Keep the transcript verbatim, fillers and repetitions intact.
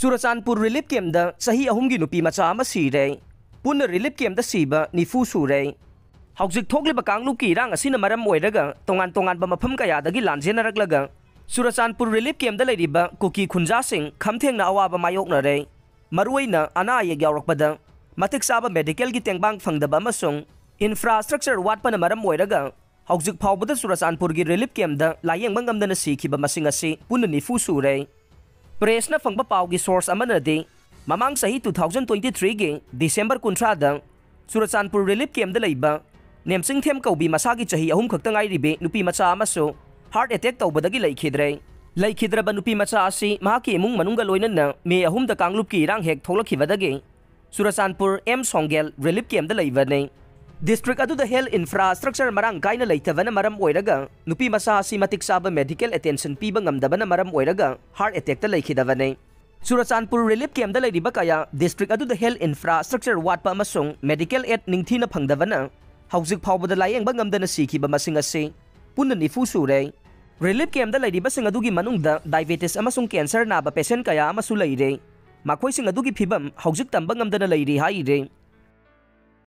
Churachandpur relief ꯀꯦꯝꯞꯇ ꯆꯍꯤ ꯑꯍꯨꯝꯒꯤ ꯅꯨꯄꯤ ꯃꯆꯥ ꯑꯃ ꯁꯤꯔꯦ꯫ ꯄꯨꯟꯅ ꯔꯤꯂꯤꯐ ꯀꯦꯝꯞꯇ ꯁꯤꯕ ꯅꯤꯐꯨ ꯁꯨꯔꯦ꯫ ꯍꯧꯖꯤꯛ ꯊꯣꯛꯂꯤꯕ ꯀꯥꯡꯂꯨꯞꯀꯤ ꯏꯔꯥꯡ ꯑꯁꯤꯅ ꯃꯔꯝ ꯑꯣꯏꯔꯒ ꯇꯣꯉꯥꯟ ꯇꯣꯉꯥꯟꯕ ꯃꯐꯝ ꯀꯌꯥꯗꯒꯤ ꯂꯥꯟꯖꯦꯟꯅꯔꯛꯂꯒ ꯆꯨꯔꯆꯥꯟꯄꯨꯔ ꯔꯤꯂꯤꯐ ꯀꯦꯝꯞꯇ ꯂꯩꯔꯤꯕ ꯀꯨꯀꯤ ꯈꯨꯟꯖꯥꯁꯤꯡ ꯈꯝꯊꯦꯡꯅ ꯑꯋꯥꯕ ꯃꯥꯌꯣꯛꯅꯔꯦ꯫ ꯃꯔꯨꯑꯣꯏꯅ ꯑꯅꯥ ꯑꯌꯦꯛ ꯌꯥꯎꯔꯛꯄꯗ ꯃꯇꯤꯛ ꯆꯥꯕ ꯃꯦꯗꯤꯀꯦꯜꯒꯤ ꯇꯦꯡꯕꯥꯡ ꯐꯪꯗꯕ ꯑꯃꯁꯨꯡ ꯏꯟꯐ꯭ꯔꯥꯁ꯭ꯇ꯭ꯔꯛꯆꯔ ꯋꯥꯠꯄꯅ ꯃꯔꯝ ꯑꯣꯏꯔꯒ ꯍꯧꯖꯤꯛ ꯐꯥꯎꯕꯗ ꯆꯨꯔꯆꯥꯟꯄꯨꯔꯒꯤ ꯔꯤꯂꯤꯐ ꯀꯦꯝꯞꯇ ꯂꯥꯌꯦꯡꯕ ꯉꯝꯗꯅ ꯁꯤꯈꯤꯕ ꯃꯁꯤꯡ ꯑꯁꯤ ꯄꯨꯟꯅ ꯅꯤꯐꯨ ꯁꯨꯔꯦ꯫ ꯄ꯭ꯔꯦꯁꯅ ꯐꯪꯕ ꯄꯥꯎꯒꯤ ꯁꯣꯔꯁ ꯑꯃꯅꯗꯤ ꯃꯃꯥꯡ ꯆꯍꯤ ꯇꯨ ꯊꯥꯎꯖꯟ ꯇ꯭ꯋꯦꯟꯇꯤ ꯊ꯭ꯔꯤꯒꯤ ꯗꯤꯁꯦꯝꯕꯔ ꯀꯨꯟꯊ꯭ꯔꯥꯗ ꯆꯨꯔꯆꯥꯟꯄꯨꯔ ꯔꯤꯂꯤꯐ ꯀꯦꯝꯞꯇ ꯂꯩꯕ ꯅꯦꯝꯆꯤꯡꯊꯦꯝ ꯀꯧꯕꯤ ꯃꯁꯥꯒꯤ ꯆꯍꯤ ꯑꯍꯨꯝ ꯈꯛꯇ ꯉꯥꯏꯔꯤꯕꯤ ꯅꯨꯄꯤ ꯃꯆꯥ ꯑꯃꯁꯨ ꯍꯥꯔꯠ ꯑꯦꯇꯦꯛ ꯇꯧꯕꯗꯒꯤ ꯂꯩꯈꯤꯗ꯭ꯔꯦ꯫ ꯂꯩꯈꯤꯗ꯭ꯔꯕ ꯅꯨꯄꯤ ꯃꯆꯥ ꯑꯁꯤ ꯃꯍꯥꯛꯀꯤ ꯏꯃꯨꯡ ꯃꯅꯨꯡꯒ ꯂꯣꯏꯅꯅ ꯃꯦ ꯑꯍꯨꯝꯗ ꯀꯥꯡꯂꯨꯞꯀꯤ ꯏꯔꯥꯡ ꯍꯦꯛ ꯊꯣꯛꯂꯛꯈꯤꯕꯗꯒꯤ ꯆꯨꯔꯆꯥꯟꯄꯨꯔ ꯑꯦꯝ ꯁꯣꯡꯒꯦꯜ ꯔꯤꯂꯤꯐ ꯀꯦꯝꯞꯇ ꯂꯩꯕꯅꯤ꯫ ꯗꯤꯁꯇ꯭ꯔꯤꯛ ꯑꯗꯨꯗ ꯍꯦꯜꯊ ꯏꯟꯐ꯭ꯔꯥꯁ꯭ꯇ꯭ꯔꯛꯆꯔ ꯃꯔꯥꯡ ꯀꯥꯏꯅ ꯂꯩꯇꯕꯅ ꯃꯔꯝ ꯑꯣꯏꯔꯒ ꯅꯨꯄꯤ ꯃꯆꯥ ꯑꯁꯤ ꯃꯇꯤꯛ ꯆꯥꯕ ꯃꯦꯗꯤꯀꯦꯜ ꯑꯦꯇꯦꯟꯁꯟ ꯄꯤꯕ ꯉꯝꯗꯕꯅ ꯃꯔꯝ ꯑꯣꯏꯔꯒ ꯍꯥꯔꯠ ꯑꯦꯇꯦꯛꯇ ꯂꯩꯈꯤꯗꯕꯅꯤ꯫ ꯆꯨꯔꯆꯥꯟꯄꯨꯔ ꯔꯤꯂꯤꯐ ꯀꯦꯝꯞꯇ ꯂꯩꯔꯤꯕ ꯀꯌꯥ ꯗꯤꯁꯇ꯭ꯔꯤꯛ ꯑꯗꯨꯗ ꯍꯦꯜꯊ ꯏꯟꯐ꯭ꯔꯥꯁ꯭ꯇ꯭ꯔꯛꯆꯔ ꯋꯥꯠꯄ ꯑꯃꯁꯨꯡ ꯃꯦꯗꯤꯀꯦꯜ ꯑꯦꯗ ꯅꯤꯡꯊꯤꯅ ꯐꯪꯗꯕꯅ ꯍꯧꯖꯤꯛ ꯐꯥꯎꯕꯗ ꯂꯥꯌꯦꯡꯕ ꯉꯝꯗꯅ ꯁꯤꯈꯤꯕ ꯃꯁꯤꯡ ꯑꯁꯤ ꯄꯨꯟꯅ ꯅꯤꯐꯨ ꯁꯨꯔꯦ꯫ ꯔꯤꯂꯤꯐ ꯀꯦꯝꯞꯇ ꯂꯩꯔꯤꯕꯁꯤꯡ ꯑꯗꯨꯒꯤ ꯃꯅꯨꯡꯗ ꯗꯥꯏꯕꯦꯇꯤꯁ ꯑꯃꯁꯨꯡ ꯀꯦꯟꯁꯔ ꯅꯥꯕ ꯄꯦꯁꯦꯟꯠ ꯀꯌꯥ ꯑꯃꯁꯨ ꯂꯩꯔꯦ꯫ ꯃꯈꯣꯏꯁꯤꯡ ꯑꯗꯨꯒꯤ ꯐꯤꯕꯝ ꯍꯧꯖꯤꯛ ꯇꯝꯕ ꯉꯝꯗꯅ ꯂꯩꯔꯤ ꯍꯥꯏꯔꯤ꯫